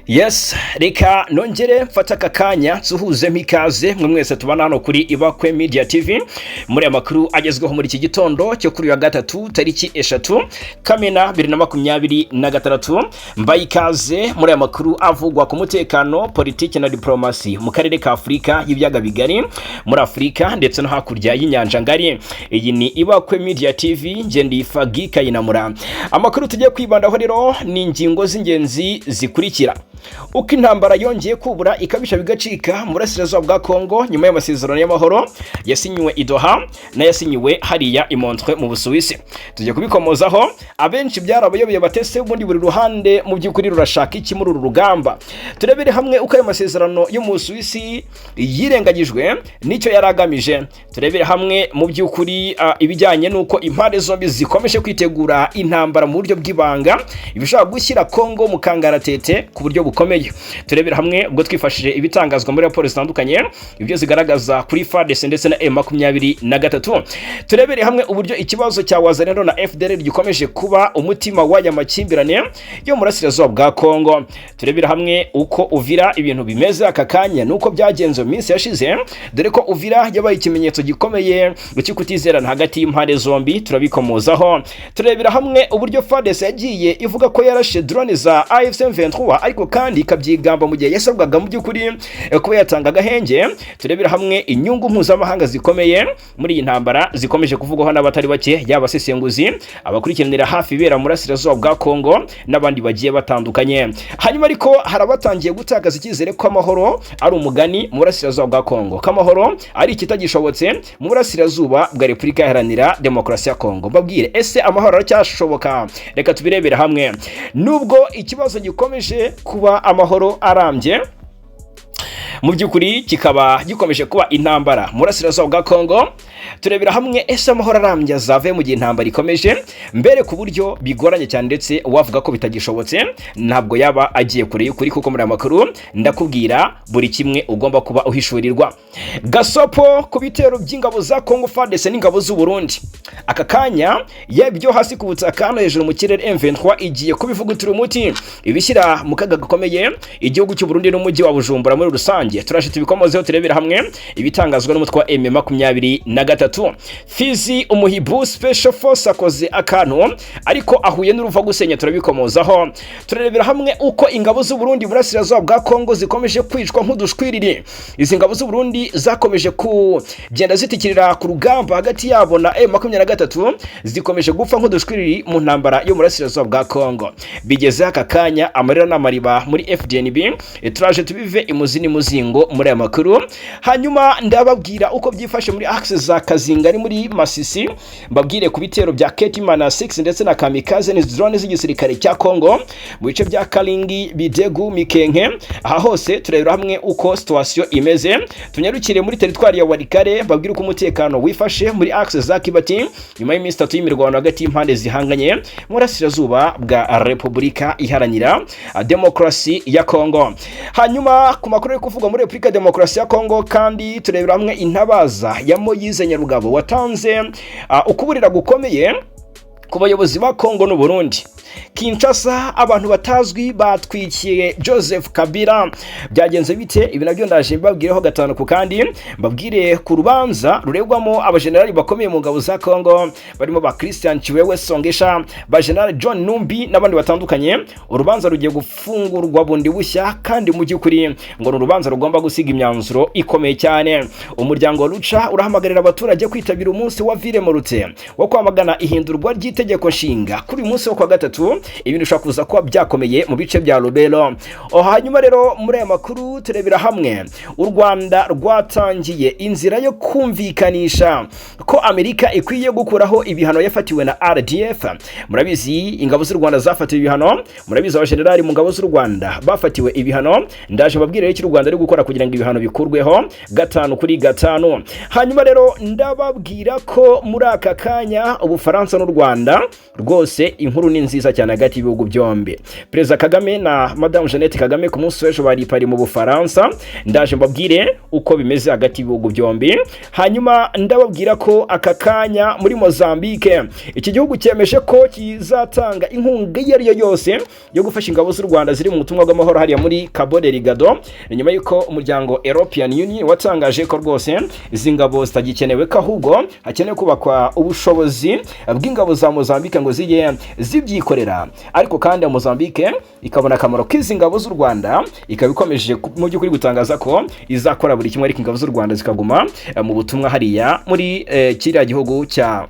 Yes, reka nongere mfate aka kanya nsuhuzemo ikaze mwe mwese tubana hano kuri Ibakwe Media TV muri aya makuru agezweho muri iki gitondo cyo kuri uyu wa gatatu, tariki 3 Kamena 2026. Mbaye ikaze muri aya makuru avugwa ku mutekano, politiki na diplomasi mu karere ka Afurika y'Ibiyaga Bigari, muri Afurika ndetse no hakurya y'inyanja ngari. Iyi ni Ibakwe Media TV, nge ndi Fagi Kayinamura. Amakuru tugiye kwibandaho rero ni ingingo z'ingenzi zikurikira: uko intambara yongeye kubura ikabisha bigacika mu burasirazuba bwa Kongo nyuma y'amasezerano y'amahoro yasinyiwe i Doha n'ayasinyiwe hariya i Montreux mu Busuwisi. Tugiye kubikomozaho. Abenshi byarabayobeye, batese ubundi buri ruhande mu by'ukuri rurashaka iki muri uru rugamba? Turebere hamwe uko ayo masezerano yo mu Busuwisi yirengagijwe n'icyo yari agamije. Turebere hamwe mu by'ukuri ibijyanye n'uko impande zombi zikomeje kwitegura intambara mu buryo bw'ibanga, ibishobora gushyira Kongo mu kangaratete ku buryo bukomeye. Turebera hamwe ubwo twifashishije ibitangazwa muri raporo zitandukanye, ibyo zigaragaza kuri FARDC ndetse na M23. Turebere hamwe uburyo ikibazo cya Wazalendo na FDLR gikomeje kuba umutima w'aya makimbirane yo mu burasirazuba bwa Kongo. Turebere hamwe uko Uvira ibintu bimeze aka kanya nuko byagenze mu minsi yashize, dore ko Uvira yabaye ikimenyetso gikomeye cyo kutizerana hagati y'impande zombi. Turabikomozaho. Turebera hamwe uburyo FARDC yagiye ivuga ko yarashe drone za AFC M23, ariko kandi ikabyigamba mu gihe yasabwaga mu by'ukuri kuba yatanga agahenge. Turebera hamwe inyungu mpuzamahanga zikomeye muri iyi ntambara zikomeje kuvugwaho n'abatari bake, yaba abasesenguzi, abakurikiranira hafi ibera mu burasirazuba bwa Kongo n'abandi bagiye batandukanye. Hanyuma ariko hari abatangiye gutakaza icyizere ko amahoro ari umugani mu burasirazuba bwa Kongo, ko amahoro ari ikitagishobotse mu burasirazuba bwa Repubulika Iharanira Demokarasi ya Kongo. Mbabwire, ese amahoro aracyashoboka? Reka tubirebere hamwe. Nubwo ikibazo gikomeje kuba amahoro arambye, mu by'ukuri kikaba gikomeje kuba intambara mu burasirazuba bwa Kongo. Turebera hamwe, ese amahoro arambye azave mu gihe intambara ikomeje mbere ku buryo bigoranye cyane, ndetse wavuga ko bitagishobotse ntabwo yaba agiye kure y'ukuri, kuko muri aya makuru ndakubwira buri kimwe ugomba kuba uhishurirwa. Gasopo ku bitero by'ingabo za Kongo FARDC n'ingabo z'u Burundi aka kanya, yaba ibyo hasi ku butaka no hejuru mu kirere, M23 igiye kubivugutira umuti, ibishyira mu kaga gakomeye igihugu cy'u Burundi n'umujyi wa Bujumbura muri rusange. Turaje tubikomozeho, turebera hamwe ibitangazwa n'umutwe wa M23. Fizi, umuhibu Special Force akoze akantu ariko ahuye n'uruva gusenya. Turabikomozaho. Turarebera hamwe uko ingabo z'u Burundi burasirazuba bwa Kongo zikomeje kwicwa nk'udushwiriri. Izi ngabo z'u Burundi zakomeje kugenda zitikirira ku rugamba hagati yabo na M23, zikomeje gupfa nk'udushwiriri mu ntambara yo burasirazuba bwa Kongo. Bigeze aka kanya amarira n'amariba muri FDNB. Turaje tubive imuzi n'umuzingo muri aya makuru. Hanyuma ndababwira uko byifashe muri axe za Kazinga ari muri Masisi, mbabwire ku bitero bya Ketimana 6 ndetse na Kamikaze ni drone z'igisirikare cya Kongo mu bice bya Kalingi, Bidegu, Mikenke. Aha hose turebera hamwe uko situation imeze. Tunyarukire muri teritwari ya Walikale, mbabwire uko umutekano wifashe muri axe za Kibati nyuma y'iminsi 3 y'imirwano hagati y'impande zihanganye mu burasirazuba bwa Repubulika Iharanira Demokarasi ya Kongo. Hanyuma ku makuru ari kuvugwa muri Repubulika Demokarasi ya Kongo kandi, turebera hamwe intabaza ya Moyize Nyarugabo watanze ukuburira gukomeye ku bayobozi ba Kongo n'u Burundi. Kinshasa, abantu batazwi batwikiye Joseph Kabila, byagenze bite? Ibi nabyo ndaje mbabwireho gatanu ku kandi. Mbabwire ku rubanza ruregwamo abajenerali bakomeye mu ngabo za Kongo, barimo ba Christian Chiwewe Songesha, ba General John Numbi n'abandi batandukanye. Urubanza rugiye gufungurwa bundi bushya, kandi mu by'ukuri ngo ni urubanza rugomba gusiga imyanzuro ikomeye cyane. Umuryango Lucha urahamagarira abaturage kwitabira umunsi wa Ville Morute wo kwamagana ihindurwa ry'itegeko nshinga kuri uyu munsi wo kwa gatatu. Ibintu bishobora kuza kuba byakomeye mu bice bya Lubero. Hanyuma rero muri aya makuru turebera hamwe u Rwanda rwatangiye inzira yo kumvikanisha ko Amerika ikwiye gukuraho ibihano yafatiwe na RDF. Murabizi ingabo z'u Rwanda zafatiwe ibihano, murabizi abajenerali mu ngabo z'u Rwanda bafatiwe ibihano. Ndaje mbabwire icyo u Rwanda ari gukora kugira ngo ibihano bikurweho gatanu kuri gatanu. Hanyuma rero ndababwira ko muri aka kanya Ubufaransa n'u Rwanda rwose inkuru ni nziza. mwiza cyane hagati y'ibihugu byombi. Perezida Kagame na Madamu Jeannette Kagame ku munsi w'ejo bari i Paris mu Bufaransa. Ndaje mbabwire uko bimeze hagati y'ibihugu byombi. Hanyuma ndababwira ko aka kanya muri Mozambique, iki gihugu cyemeje ko kizatanga inkunga iyo ari yo yose yo gufasha ingabo z'u Rwanda ziri mu butumwa bw'amahoro hariya muri Cabo Delgado. Ni nyuma y'uko umuryango European Union watangaje ko rwose izi ngabo zitagikenewe, ko ahubwo hakenewe kubakwa ubushobozi bw'ingabo za Mozambique ngo zijye zibyikorera. Ariko kandi Mozambique ikabona akamaro k'izi ngabo z'u Rwanda, ikaba ikomeje mu by'ukuri gutangaza ko izakora buri kimwe, ariko ingabo z'u Rwanda zikaguma mu butumwa hariya muri kiriya gihugu cya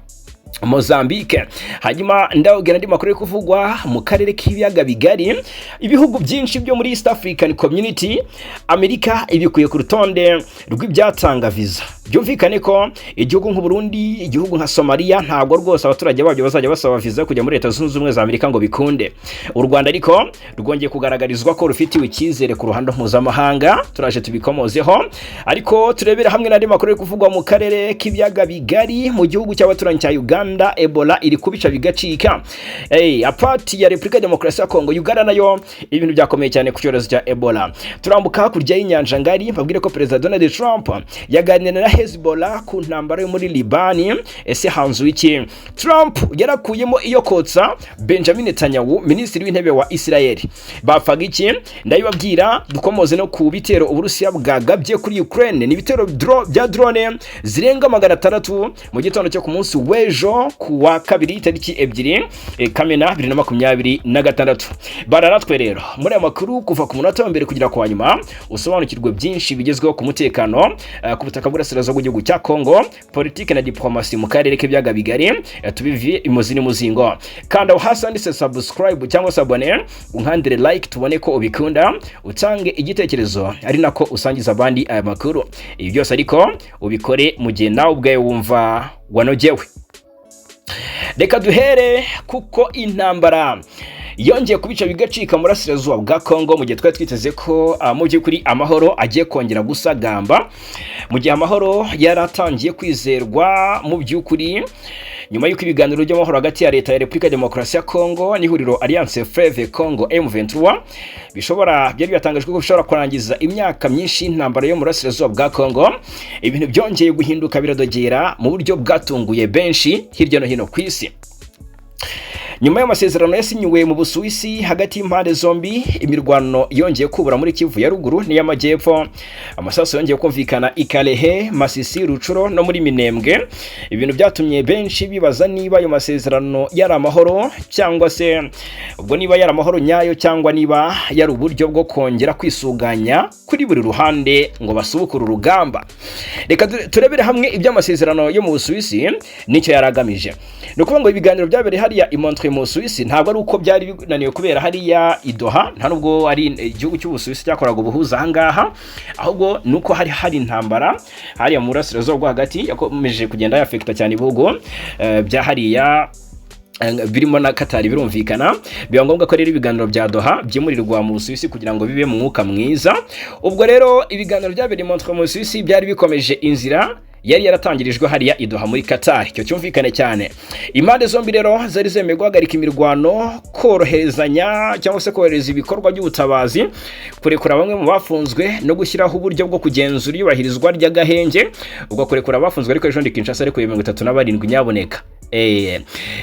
Mozambique. Hanyuma ndababwira andi makuru ari kuvugwa mu karere k'ibiyaga bigari. Ibihugu byinshi byo muri East African Community, Amerika ibikuye ku rutonde rw'ibyatanga viza. Byumvikane ko igihugu nk'u Burundi, igihugu nka Somalia, ntabwo rwose abaturage babyo bazajya basaba viza kujya muri Leta Zunze Ubumwe za Amerika ngo bikunde. U Rwanda ariko rwongeye kugaragarizwa ko rufitiwe icyizere ku ruhando mpuzamahanga. Turaje tubikomozeho, ariko turebere hamwe n'andi makuru ari kuvugwa mu karere k'ibiyaga bigari. Mu gihugu cy'abaturanyi cya Uganda, Ebola iri kubica bigacika. Hey, apart ya Repubulika ya Demokarasi ya Kongo, Uganda nayo ibintu byakomeye cyane ku cyorezo cya Ebola. Turambuka hakurya y'inyanja ngari, mbabwire ko Perezida Donald Trump yaganiriye na Hezbollah ku ntambara yo muri Libani. Ese hanze iki? Trump yarakuyemo iyo kotsa Benjamin Netanyahu, minisitiri w'intebe wa Israel. Bapfaga iki? Ndabibabwira. Dukomoze no ku bitero Uburusiya bwagabye kuri Ukraine. Ni ibitero bya drone zirenga 600 mu gitondo cyo ku munsi w'ejo ku wa kabiri, tariki 2 Kamena 2026. Bararatwe rero muri aya makuru kuva ku munota wa mbere kugera ku wa nyuma, usobanukirwe byinshi bigezweho ku mutekano ku butaka bw'Uburasirazuba bw'igihugu cya Kongo, politike na diplomasi mu karere k'ibiyaga bigari, tubiviye imuzi n'umuzingo. Kanda aho hasi handitse subscribe cyangwa se abonner, unkandire like tubone ko ubikunda, utange igitekerezo ari nako usangiza abandi aya makuru. Ibi byose ariko ubikore mu gihe nawe ubwawe wumva wanogewe. Reka duhere kuko intambara yongeye kubica bigacika mu burasirazuba bwa Kongo, mu gihe twari twiteze ko mu by'ukuri amahoro agiye kongera gusagamba, mu gihe amahoro yaratangiye kwizerwa mu by'ukuri nyuma y'uko ibiganiro by'amahoro hagati ya Leta ya Repubulika ya Demokarasi ya Kongo n'ihuriro Alliance Fleuve Congo M23 bishobora byari byatangajwe ko bishobora kurangiza imyaka myinshi y'intambara yo mu burasirazuba bwa Kongo, ibintu byongeye guhinduka biradogera mu buryo bwatunguye benshi hirya no hino ku isi. Nyuma y'amasezerano yasinyiwe mu Busuwisi hagati y'impande zombi, imirwano yongeye kubura muri Kivu ya Ruguru n'iy'Amajyepfo. Amasasu yongeye kumvikana i Kalehe, Masisi, Rutshuru no muri Minembwe, ibintu byatumye benshi bibaza niba ayo masezerano yari amahoro cyangwa se ubwo niba yari amahoro nyayo, cyangwa niba yari uburyo bwo kongera kwisuganya kuri buri ruhande ngo basubukure urugamba. Reka turebere hamwe iby'amasezerano yo mu Busuwisi n'icyo yari agamije. Ni ukuvuga ngo ibiganiro byabereye hariya i Montreux mu Busuwisi ntabwo ari uko byari binaniwe kubera hariya i Doha, nta nubwo ari igihugu cy'Ubusuwisi cyakoraga ubuhuza ahangaha, ahubwo ni uko hari intambara hariya mu burasirazuba bwo hagati yakomeje kugenda yafekita cyane ibihugu bya hariya birimo na Qatar. Birumvikana, biba ngombwa ko rero ibiganiro bya Doha byimurirwa mu Busuwisi kugira ngo bibe mu mwuka mwiza. Ubwo rero ibiganiro byabereye i Montreux mu Busuwisi byari bikomeje inzira yari yaratangirijwe hariya i Doha muri Qatar. Icyo cyumvikane cyane. Impande zombi rero zari zemeye guhagarika imirwano, koroherezanya cyangwa se korohereza ibikorwa by'ubutabazi, kurekura bamwe mu bafunzwe no gushyiraho uburyo bwo kugenzura iyubahirizwa ry'agahenge. Ubwo kurekura abafunzwe, ariko ejo ndi Kinshasa ariko 37 nyaboneka.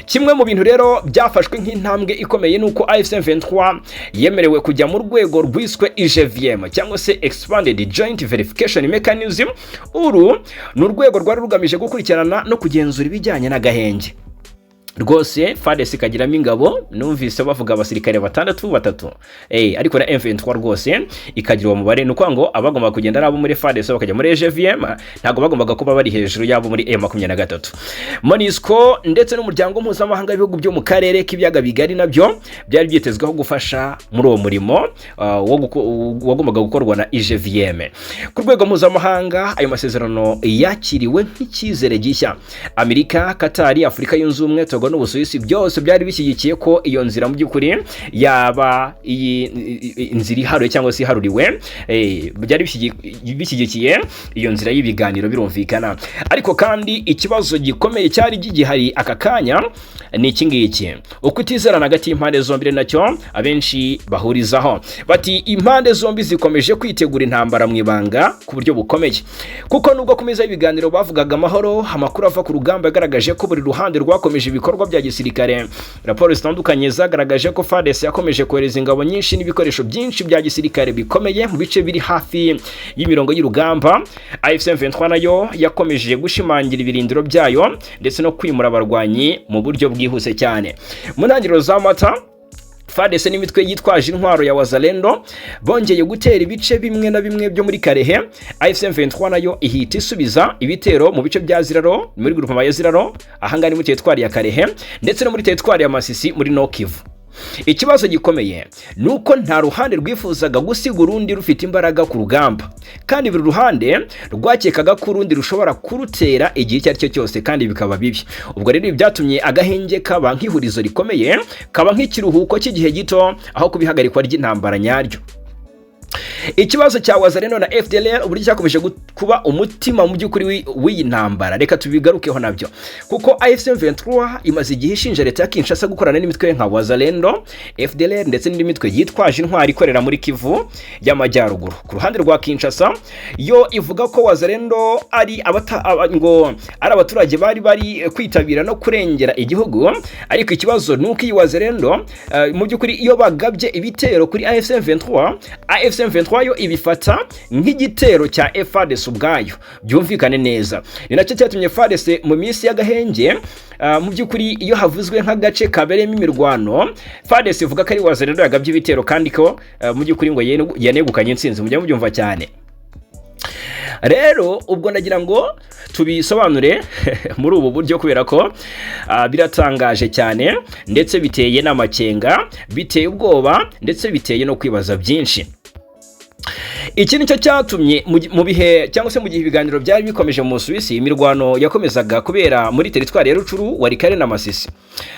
Kimwe mu bintu rero byafashwe nk'intambwe ikomeye ni uko AFC M23 yemerewe kujya mu rwego rwiswe EJVM cyangwa se Expanded Joint Verification Mechanism. Uru ni urwego rwari rugamije gukurikirana no kugenzura ibijyanye n'agahenge. Rwose FARDC ikagiramo ingabo, numvise bavuga abasirikare batandatu batatu, ariko na M23 rwose ikagira uwo mubare. Ni ukuvuga ngo abagomba kugenda ari abo muri FARDC bakajya muri EJVM, ntabwo bagombaga kuba bari hejuru y'abo muri M23. MONUSCO ndetse n'umuryango mpuzamahanga w'ibihugu byo mu karere k'ibiyaga bigari nabyo byari byitezweho gufasha muri uwo murimo wagombaga gukorwa na EJVM. Ku rwego mpuzamahanga, ayo masezerano yakiriwe nk'icyizere gishya. Amerika, Katari, Afurika Yunze Ubumwe, Togo Kongo n'Ubusuwisi byose byari bishyigikiye ko iyo nzira mu by'ukuri yaba iyi inzira iharuye cyangwa se iharuriwe, byari bishyigikiye iyo nzira y'ibiganiro, birumvikana. Ariko kandi ikibazo gikomeye cyari gihari aka kanya ni iki ngiki: ukutizerana hagati y'impande zombi. Nacyo abenshi bahurizaho bati impande zombi zikomeje kwitegura intambara mu ibanga ku buryo bukomeye, kuko nubwo ku meza y'ibiganiro bavugaga amahoro, amakuru ava ku rugamba yagaragaje ko buri ruhande rwakomeje ibikorwa bya gisirikare. Raporo zitandukanye zagaragaje ko FARDC yakomeje kohereza ingabo nyinshi n'ibikoresho byinshi bya gisirikare bikomeye mu bice biri hafi y'imirongo y'urugamba. AFC M23 nayo yakomeje gushimangira ibirindiro byayo ndetse no kwimura abarwanyi mu buryo bwihuse cyane. Mu ntangiriro za Mata, FARDC n'imitwe yitwaje intwaro ya Wazalendo bongeye gutera ibice bimwe na bimwe byo muri Kalehe. AFC M23 nayo ihita isubiza ibitero mu bice bya Ziraro, muri groupement ya Ziraro, ahangana muri teritwari ya Kalehe, ndetse no muri teritwari ya Masisi muri Nord Kivu. Ikibazo gikomeye ni uko nta ruhande rwifuzaga gusiga urundi rufite imbaraga ku rugamba, kandi buri ruhande rwakekaga ko urundi rushobora kurutera igihe icyo ari cyo cyose kandi bikaba bibi. Ubwo rero ibi byatumye agahenge kaba nk'ihurizo rikomeye, kaba nk'ikiruhuko cy'igihe gito aho kuba ihagarikwa ry'intambara nyaryo. Ikibazo cya Wazalendo na FDLR, uburyo cyakomeje kuba umutima mu by'ukuri w'iyi ntambara, reka tubigarukeho nabyo, kuko AFC M23 imaze igihe ishinja leta ya Kinshasa gukorana n'imitwe nka Wazalendo, FDLR ndetse n'indi mitwe yitwaje intwari ikorera muri Kivu y'Amajyaruguru. Ku ruhande rwa Kinshasa, yo ivuga ko Wazalendo ari abata, ngo ari abaturage bari kwitabira no kurengera igihugu. Ariko ikibazo ni uko iyi Wazalendo, mu by'ukuri iyo bagabye ibitero kuri AFC M23, AFC M23 yo ibifata nk'igitero cya FARDC ubwayo. Byumvikane neza, ni nacyo cyatumye FARDC mu minsi y'agahenge, mu by'ukuri iyo havuzwe nk'agace kabereyemo imirwano, FARDC ivuga ko ari Wazalendo yagabye ibitero kandi ko mu by'ukuri ngo yanegukanye intsinzi. Mujya mubyumva cyane. Rero ubwo ndagira ngo tubisobanure muri ubu buryo, kubera ko biratangaje cyane, ndetse biteye n'amakenga, biteye ubwoba, ndetse biteye no kwibaza byinshi. Iki nicyo cyatumye mu bihe cyangwa se mu gihe ibiganiro byari bikomeje mu Busuwisi, imirwano yakomezaga kubera muri teritwari ya Rutshuru, Walikale na Masisi.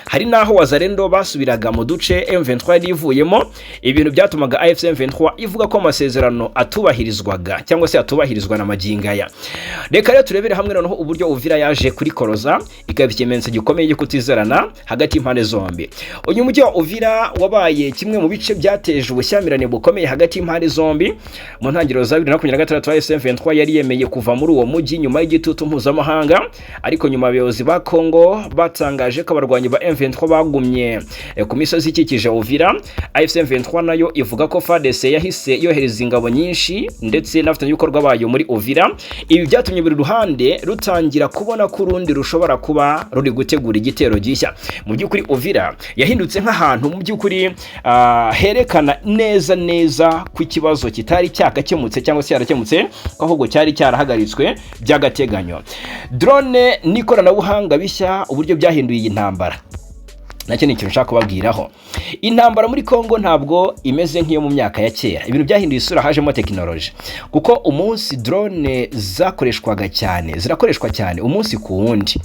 Hari n'aho Wazalendo basubiraga mu duce M23 yari ivuyemo, ibintu byatumaga AFC M23 ivuga ko amasezerano atubahirizwaga cyangwa se atubahirizwa na magingaya. Reka rero turebere hamwe noneho uburyo Uvira yaje kuri koroza, ikaba ikimenyetso gikomeye cyo kutizerana hagati y'impande zombi. Uyu mujyi wa Uvira wabaye kimwe mu bice byateje ubushyamirane bukomeye hagati y'impande zombi. Mu ntangiriro za 2026, AFC M23 yari yemeye kuva muri uwo mujyi nyuma y'igitutu mpuzamahanga, ariko nyuma abayobozi ba Congo batangaje ko abarwanyi ba M23 bagumye ku misozi ikikije Uvira. AFC M23 nayo ivuga ko FARDC yahise yohereza ingabo nyinshi ndetse n'abafatanyabikorwa bayo muri Uvira. Ibi byatumye buri ruhande rutangira kubona ko urundi rushobora kuba ruri gutegura igitero gishya. Mu by'ukuri Uvira yahindutse nk'ahantu mu by'ukuri herekana neza neza ko ikibazo kitari cyagakemutse cyangwa se cyarakemutse, ko ahubwo cyari cyarahagaritswe by'agateganyo. Drone n'ikoranabuhanga bishya, uburyo byahinduye iyi ntambara, nacyo ni ikintu nshaka kubabwiraho. Intambara muri Congo ntabwo imeze nk'iyo mu myaka ya kera. Ibintu byahinduye isura, hajemo tekinoloji, kuko umunsi drone zakoreshwaga cyane, zirakoreshwa cyane umunsi ku wundi.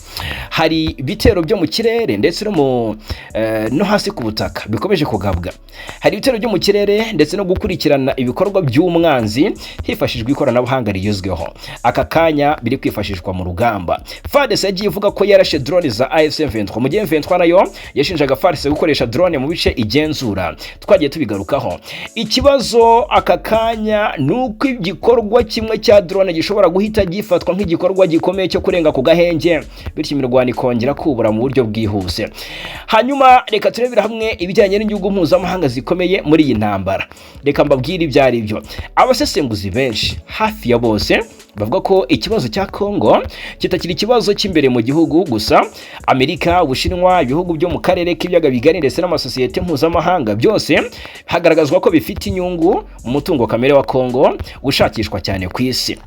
Hari ibitero byo mu kirere ndetse no hasi ku butaka bikomeje kugabwa. Hari ibitero byo mu kirere ndetse no gukurikirana ibikorwa by'umwanzi hifashishijwe ikoranabuhanga rigezweho aka kanya biri kwifashishwa mu rugamba. FARDC yagiye ivuga ko yarashe drone za AFC M23, mu gihe M23 nayo yashinjaga FARDC gukoresha drone mu bice igenzura. Twagiye tubigarukaho. Ikibazo aka kanya ni uko igikorwa kimwe cya drone gishobora guhita gifatwa nk'igikorwa gikomeye cyo kurenga ku gahenge, bityo imirwano ikongera kubura mu buryo bwihuse. Hanyuma reka turebere hamwe ibijyanye n'igihugu mpuzamahanga zikomeye muri iyi ntambara. Reka mbabwire ibyo ari byo. Abasesenguzi benshi, hafi ya bose, bavuga ko ikibazo cya Congo kitakiri ikibazo cy'imbere mu gihugu gusa. Amerika, Ubushinwa, ibihugu byo mu karere k'ibiyaga bigari ndetse n'amasosiyete mpuzamahanga, byose hagaragazwa ko bifite inyungu mu mutungo kamere wa Congo ushakishwa cyane ku isi.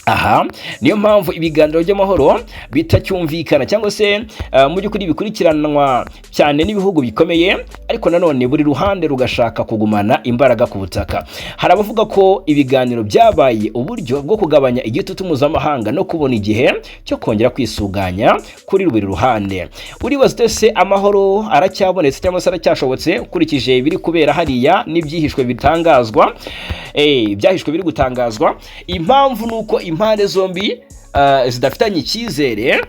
Aha niyo mpamvu ibiganiro by'amahoro bitacyumvikana cyangwa se mu by'ukuri bikurikiranwa cyane n'ibihugu bikomeye, ariko nanone buri ruhande rugashaka kugumana imbaraga ku butaka. Hari abavuga ko ibiganiro byabaye uburyo bwo kugabanya igitutu mpuzamahanga no kubona igihe cyo kongera kwisuganya kuri buri ruhande. Uribaza ute se, amahoro aracyabonetse cyangwa se aracyashobotse ukurikije ibiri kubera hariya n'ibyihishwe bitangazwa, ibyahishwe biri gutangazwa? Impamvu ni uko impande zombi zidafitanye icyizere.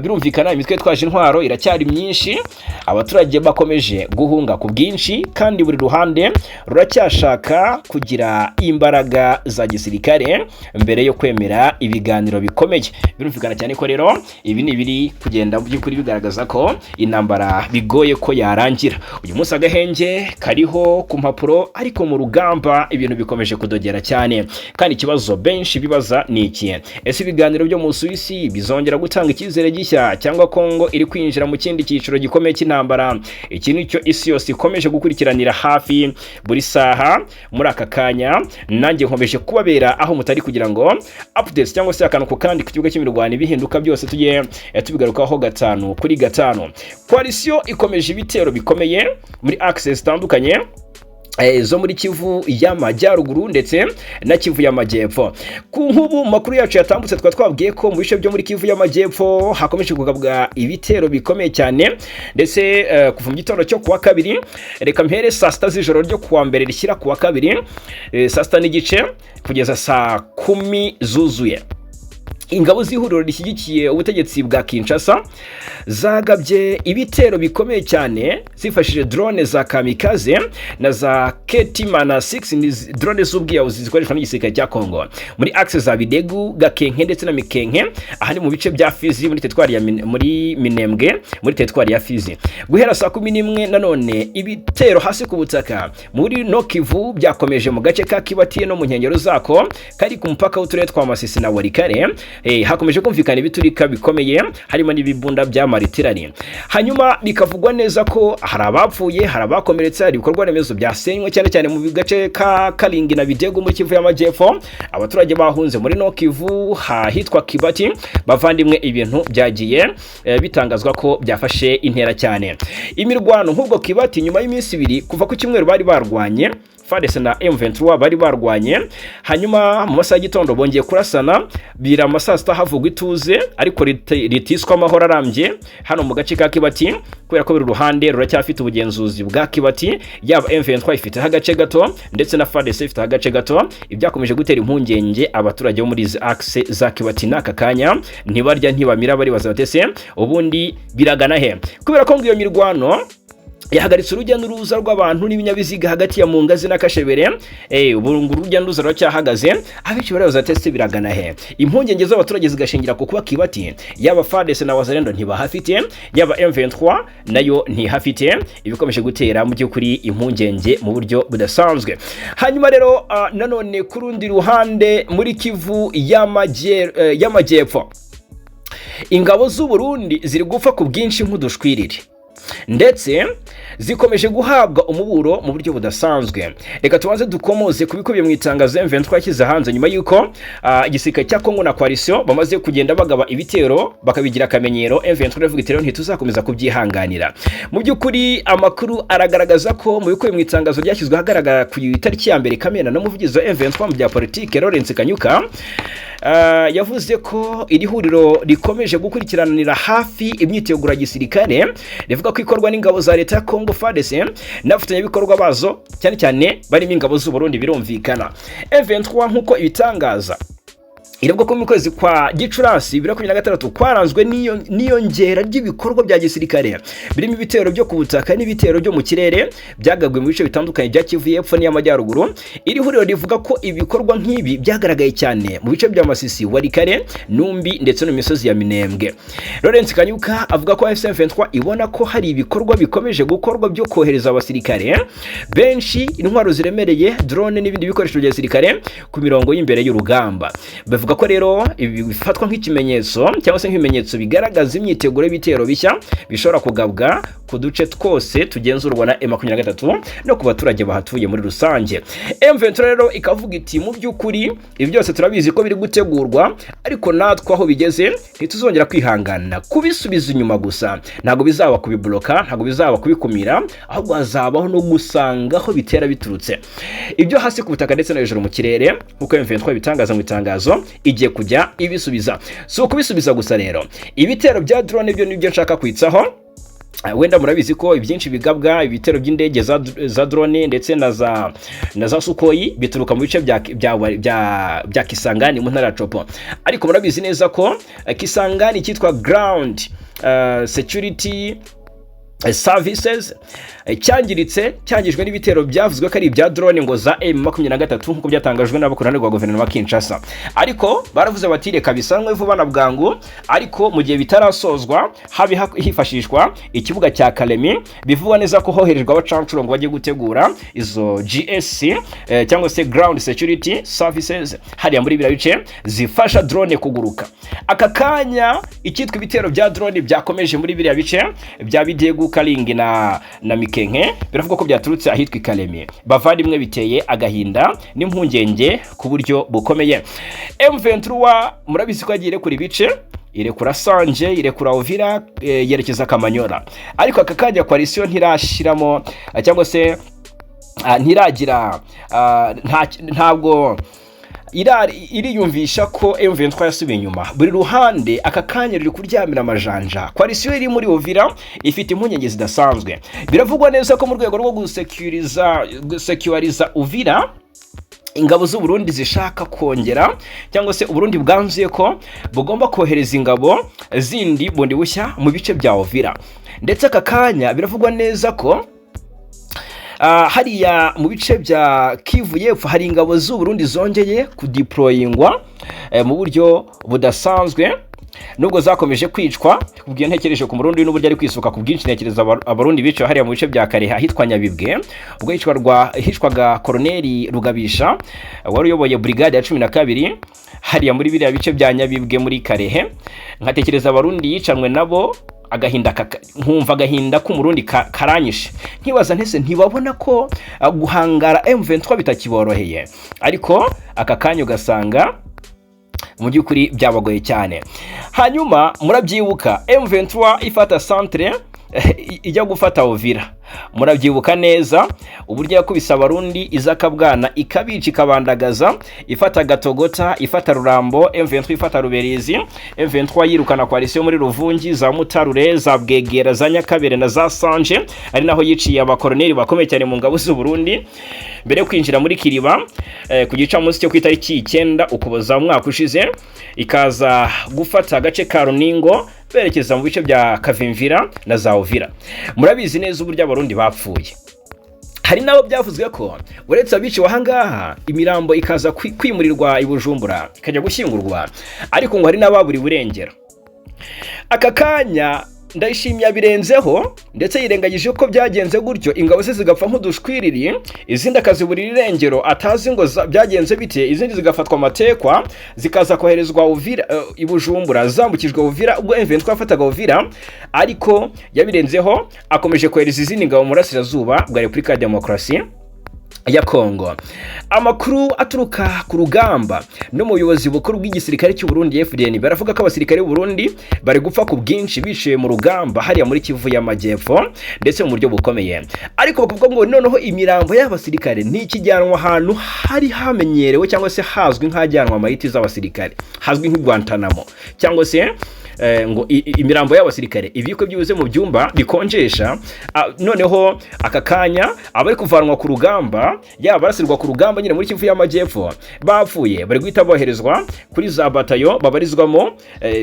Birumvikana, imitwe yitwaje intwaro iracyari myinshi, abaturage bakomeje guhunga ku bwinshi, kandi buri ruhande ruracyashaka kugira imbaraga za gisirikare mbere yo kwemera ibiganiro bikomeye. Birumvikana cyane ko rero ibi ni ibiri kugenda mu by'ukuri bigaragaza ko intambara bigoye ko yarangira. Uyu munsi agahenge kariho ku mpapuro, ariko mu rugamba ibintu bikomeje kudogera cyane. Kandi ikibazo benshi bibaza ni iki: ese ibiganiro byo mu Busuwisi bizongera gutanga icyizere gishya, cyangwa Kongo iri kwinjira mu kindi cyiciro gikomeye cy'intambara? Iki ni cyo isi yose ikomeje gukurikiranira hafi buri saha muri aka kanya. Nanjye nkomeje kubabera aho mutari kugira ngo updates cyangwa se akantu ku kandi ku kibuga cy'imirwano, ibihinduka byose tujye tubigarukaho gatanu kuri gatanu. Coalition ikomeje ibitero bikomeye muri axes zitandukanye zo muri Kivu y'Amajyaruguru ndetse na Kivu y'Amajyepfo. Ku nk'ubu makuru yacu yatambutse, twaba twabwiye ko mu bice byo muri Kivu y'Amajyepfo hakomeje kugabwa ibitero bikomeye cyane, ndetse kuva mu gitondo cyo kuwa kabiri, reka mpere saa 6 z'ijoro ryo kuwa mbere rishyira kuwa kabiri, saa 6:30 kugeza saa 10 zuzuye, ingabo z'ihuriro rishyigikiye ubutegetsi bwa Kinshasa zagabye ibitero bikomeye cyane zifashishije drone za kamikaze na za Ketimana 6, ni drone z'ubwiyahuzi zikoreshwa n'igisirikare cya Kongo, muri axe za Bidegu, Gakenke ndetse na Mikenke. Aha ni mu bice bya Fizi, muri teritwari ya muri Minembwe, muri teritwari ya Fizi. Guhera saa 11, nanone ibitero hasi ku butaka muri Nord-Kivu byakomeje mu gace ka Kibati no mu nkengero zako kari ku mupaka w'uturere twa Masisi na Walikale. Hakomeje kumvikana ibiturika bikomeye, harimo n'ibibunda bya maritirani. Hanyuma bikavugwa neza ko hari abapfuye, hari abakomeretse, hari ibikorwa remezo byasenywe, cyane cyane mu gace ka Karingi na Bidegu muri Kivu y'Amajyepfo. Abaturage bahunze muri Nord-Kivu hahitwa Kibati. Bavandimwe, ibintu byagiye bitangazwa ko byafashe intera cyane. Imirwano nk'ubwo Kibati, nyuma y'iminsi 2 kuva ku cyumweru bari barwanye, FARDC na M23 bari barwanye, hanyuma mu masaha y'igitondo bongeye kurasana, bira amasaa 6 havugwa ituze, ariko ritiswa amahoro arambye hano mu gace ka Kibati, kubera ko buri ruhande ruracyafite ubugenzuzi bwa Kibati. Yaba M23 ifiteho agace gato ndetse na FARDC ifiteho agace gato. Ibyakomeje gutera impungenge abaturage bo muri izi axe za Kibati n'aka kanya, ntibarya ntibamira, baribaza batese ubundi biragana he? Kubera ko ngo iyo mirwano yahagaritse urujya n'uruza rw'abantu n'ibinyabiziga hagati ya Mungazi na Kashebere. Ubu ngo urujya n'uruza ruracyahagaze. Abenshi baribaza tese biragana he? Impungenge z'abaturage zigashingira ku kuba Kibati yaba FARDC na Wazalendo ntibahafite, yaba M23 nayo ntihafite, ibikomeje gutera mu by'ukuri impungenge mu buryo budasanzwe. Hanyuma rero nanone ku rundi ruhande, muri Kivu y'Amajyepfo, ingabo z'u Burundi ziri gupfa ku bwinshi nk'udushwiriri, ndetse zikomeje guhabwa umuburo mu buryo budasanzwe. Reka tubanze dukomoze ku bikubiye mu itangazo M23 yashyize hanze nyuma y'uko igisirikare cya Kongo na coalition bamaze kugenda bagaba ibitero bakabigira akamenyero. M23 iravuga iti: "Rero ntituzakomeza kubyihanganira." Mu by'ukuri amakuru aragaragaza ko mu bikubiye mu itangazo ryashyizwe ahagaragara ku itariki ya 1 Kamena n'umuvugizi wa M23 mu bya politike, Lawrence Kanyuka, yavuze ko iri huriro rikomeje gukurikiranira hafi imyiteguro ya gisirikare rivuga ko ikorwa n'ingabo za leta ya Congo, FARDC, n'abafatanyabikorwa bazo, cyane cyane barimo ingabo z'u Burundi. Birumvikana, M23 nk'uko ibitangaza iravuga ko mu kwezi kwa Gicurasi 2026 kwaranzwe n'iyongera ry'ibikorwa bya gisirikare, birimo ibitero byo ku butaka n'ibitero byo mu kirere byagabwe mu bice bitandukanye bya Kivu y'Epfo n'iy'Amajyaruguru. Iri huriro rivuga ko ibikorwa nk'ibi byagaragaye cyane mu bice bya Masisi, Walikale, Numbi ndetse no mu misozi ya Minembwe. Lawrence Kanyuka avuga ko AFC M23 ibona ko hari ibikorwa bikomeje gukorwa byo kohereza abasirikare benshi, intwaro ziremereye, drone n'ibindi bikoresho bya gisirikare ku mirongo y'imbere y'urugamba. Bavuga Bakavuga ko rero ibi bifatwa nk'ikimenyetso cyangwa se nk'ibimenyetso bigaragaza imyiteguro y'ibitero bishya bishobora kugabwa ku duce twose tugenzurwa na M23 no ku baturage bahatuye muri rusange. M23 rero ikavuga iti: "Mu by'ukuri ibi byose turabizi ko biri gutegurwa, ariko natwe aho bigeze ntituzongera kwihangana kubisubiza inyuma gusa. Ntabwo bizaba kubibloka, ntabwo bizaba kubikumira, ahubwo hazabaho no gusanga aho bitera biturutse, ibyo hasi ku butaka ndetse no hejuru mu kirere." Nk'uko M23 bitangaza mu itangazo, igiye kujya ibisubiza. Si ukubisubiza gusa rero, ibitero bya drone byo nibyo nshaka kwitsaho. Wenda murabizi ko ibyinshi bigabwa, ibitero by'indege za drone ndetse na za Sukhoi, bituruka mu bice bya Kisangani mu ntara ya Tshopo. Ariko murabizi neza ko Kisangani cyitwa ground security services cyangiritse, cyangijwe n'ibitero byavuzwe ko ari ibya drone ngo za M23, nk'uko byatangajwe n'abo ku ruhande rwa guverinoma ya Kinshasa. Ariko baravuze bati: "Reka bisanwe vuba na bwangu." Ariko mu gihe bitarasozwa, habe hifashishwa ikibuga cya Kalemi. Bivugwa neza ko hoherejwe abacancuro ngo bajye gutegura izo GSC cyangwa se ground security services hariya muri biriya bice zifasha drone kuguruka. Aka kanya icyitwa ibitero bya drone byakomeje muri biriya bice bya Bidegu, Karingi na Mikenke. Biravuga ko byaturutse ahitwa Ikalemi. Bavandimwe, biteye agahinda n'impungenge ku buryo bukomeye. M23 murabizi ko yagiye irekura ibice, irekura Sanje, irekura Uvira, yerekeza Kamanyola. Ariko aka kanya coalition ntirashiramo cyangwa se ntiragira ntabwo iriyumvisha ko M23 yasubiye inyuma. Buri ruhande aka kanya ruri kuryamira amajanja. Coalition iri muri Uvira ifite impungenge zidasanzwe. Biravugwa neza ko mu rwego rwo gusekuriza Uvira, ingabo z'u Burundi zishaka kongera, cyangwa se Uburundi bwanzuye ko bugomba kohereza ingabo zindi bundi bushya mu bice bya Uvira. Ndetse aka kanya biravugwa neza ko hariya mu bice bya Kivu y'Epfo hari ingabo z'u Burundi zongeye kudeployingwa mu buryo budasanzwe, nubwo zakomeje kwicwa. Kubwiye ntekereje ku Murundi n'uburyo ari kwisuka ku bwinshi, ntekereza Abarundi biciwe hariya mu bice bya Kareha ahitwa Nyabibwe, ubwo hicwaga Koroneli Rugabisha wari uyoboye brigade ya 12 hariya muri biriya bice bya Nyabibwe muri Karehe. Nkatekereza Abarundi yicanwe nabo, agahinda nkumva agahinda k'Umurundi karanyishe, nkibaza ntese ntibabona ko guhangara M23 bitakiboroheye? Ariko aka kanya ugasanga mu by'ukuri byabagoye cyane. Hanyuma murabyibuka M23 ifata centre, ijya gufata Uvira, murabyibuka neza uburyo yakubise Abarundi izakabwana, ikabica, ikabandagaza, ifata Gatogota, ifata Rurambo, M23 ifata Ruberizi, M23 yirukana coalition muri Ruvungi, za Mutarure, za Bwegera, za Nyakabere na za Sanje, ari naho yiciye abakoroneri bakomeye cyane mu ngabo z'u Burundi, mbere yo kwinjira muri Kiriba ku gicamunsi cyo ku itariki 9 Ukuboza umwaka ushize, ikaza gufata agace ka Runingo berekeza mu bice bya Kavimvira na za Uvira. Murabizi neza uburyo Abarundi bapfuye. Hari n'abo byavuzwe ko uretse abiciwe ahangaha, imirambo ikaza kwimurirwa i Bujumbura ikajya gushyingurwa, ariko ngo hari n'ababuriwe irengero. Aka kanya Ndayishimiye abirenzeho, ndetse yirengagije ko byagenze gutyo, ingabo ze zigapfa nk'udushwiriri, izindi akaziburira irengero atazi ngo byagenze bite, izindi zigafatwa amatekwa, zikaza koherezwa Uvira, i Bujumbura zambukijwe Uvira ubwo M23 yafataga Uvira. Ariko yabirenzeho, akomeje kohereza izindi ngabo mu burasirazuba bwa Repubulika ya Demokarasi ya Kongo. Amakuru aturuka ku rugamba no mu buyobozi bukuru bw'igisirikare cy'u Burundi FDN baravuga ko abasirikare b'u Burundi bari gupfa ku bwinshi biciye mu rugamba hariya muri Kivu y'Amajyepfo, ndetse mu buryo bukomeye. Ariko bakavuga ngo noneho imirambo y'abasirikare ntikijyanwa ahantu hari hamenyerewe cyangwa se hazwi nk'ahajyanwa amayiti z'abasirikare, hazwi nk'i Guantanamo, cyangwa se ngo imirambo y'abasirikare ibikwe byibuze mu byumba bikonjesha. Noneho aka kanya abari kuvanwa ku rugamba, yaba barasirwa ku rugamba nyine muri Kivu y'Amajyepfo bapfuye, bari guhita boherezwa kuri za batayo babarizwamo,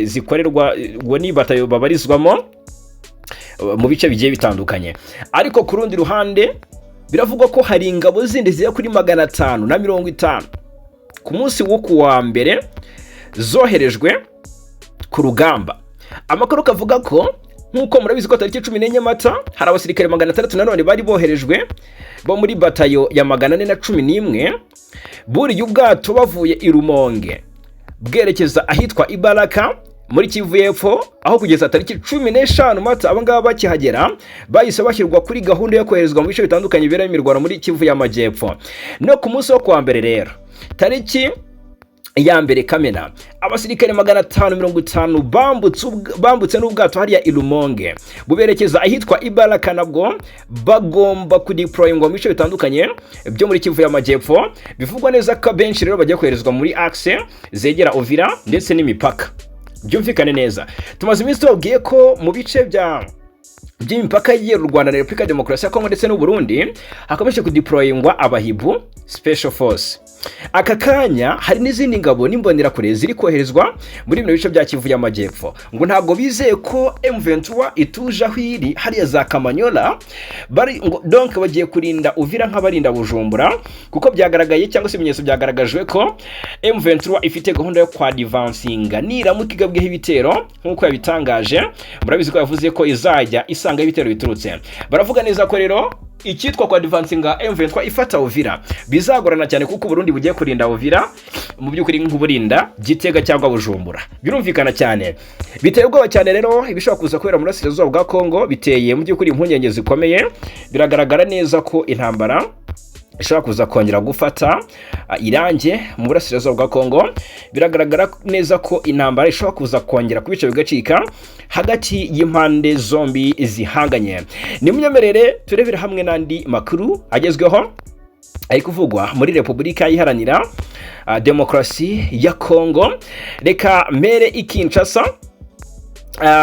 zikorerwa, ubwo ni batayo babarizwamo mu bice bigiye bitandukanye. Ariko ku rundi ruhande biravugwa ko hari ingabo zindi zigera kuri 550 ku munsi wo kuwa mbere zoherejwe ku rugamba. Amakuru kavuga ko, nk'uko murabizi ko tariki 14 Mata hari abasirikare 600 nanone bari boherejwe bo muri batayo ya 411 buriye ubwato bavuye i Rumonge. bwerekeza ahitwa Ibaraka muri Kivu y'Epfo, aho kugeza tariki 15 Mata abangaba bakihagera bahise bashyirwa kuri gahunda yo koherezwa mu bice bitandukanye biberamo imirwano muri Kivu y'Amajyepfo. No ku munsi wo kuwa mbere rero, tariki ya 1 Kamena, abasirikare 550 bambutse n'ubwato hariya i Rumonge buberekeza ahitwa Ibaraka, nabwo bagomba kudeployingwa mu bice bitandukanye byo muri Kivu y'Amajyepfo. Bivugwa neza ko abenshi rero bagiye koherezwa muri axe zegera Uvira ndetse n'imipaka. Byumvikane neza, tumaze iminsi tubabwiye ko mu bice by'imipaka y'u Rwanda na Repubulika ya Demokarasi ya Kongo ndetse n'u Burundi hakomeje kudeployingwa abahibu special force. Aka kanya hari n'izindi ngabo n'imbonerakure ziri koherezwa muri bino bice bya Kivu y'Amajyepfo. Ngo ntabwo bizeye ko M23 ituje aho iri hariya za Kamanyola bari, ngo donc bagiye kurinda Uvira nk'abarinda Bujumbura, kuko byagaragaye cyangwa se ibimenyetso byagaragajwe ko M23 ifite gahunda yo kwadvancinga niramuka igabweho ibitero nk'uko yabitangaje. Murabizi ko yavuze ko izajya isanga ibitero biturutse. Baravuga neza ko rero icyitwa kwadvancinga M23 ifata Uvira bizagorana cyane, kuko Burundi bugiye kurinda Uvira mu by'ukuri nk'uburinda Gitega cyangwa Bujumbura. Birumvikana cyane, biteye ubwoba cyane rero ibishobora kuza kubera mu burasirazuba bwa Kongo. Biteye mu by'ukuri impungenge zikomeye. Biragaragara neza ko intambara ishobora kuza kongera gufata irange mu burasirazuba bwa Kongo. Biragaragara neza ko intambara ishobora kuza kongera kubica bigacika hagati y'impande zombi zihanganye. Nimunyemerere turebere hamwe n'andi makuru agezweho ari kuvugwa muri Repubulika Iharanira Demokarasi ya Kongo. Reka mere i Kinshasa,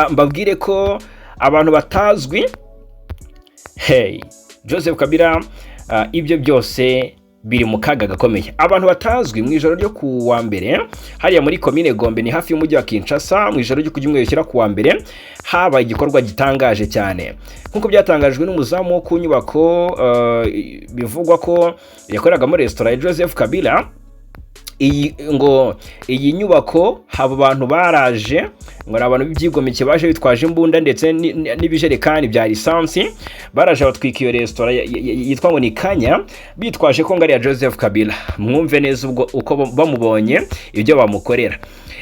mbabwire ko abantu batazwi, hey, Joseph Kabila, ibyo byose biri mu kaga gakomeye. Abantu batazwi mu ijoro ryo ku wa mbere hariya muri komine Gombe, ni hafi y'umujyi wa Kinshasa, mu ijoro ryo ku cyumweru shyira ku wa mbere, habaye igikorwa gitangaje cyane nk'uko byatangajwe n'umuzamu wo ku nyubako bivugwa ko yakoreragamo resitora ya Joseph Kabila. Iyi ngo iyi nyubako haba abantu baraje, ngo ni abantu b'ibyigomeke baje bitwaje imbunda ndetse n'ibijerekani bya lisansi. Baraje batwika iyo resitora yitwa ngo ni Kanya, bitwaje ko ngo ari iya Joseph Kabila. Mwumve neza ubwo uko bamubonye ibyo bamukorera.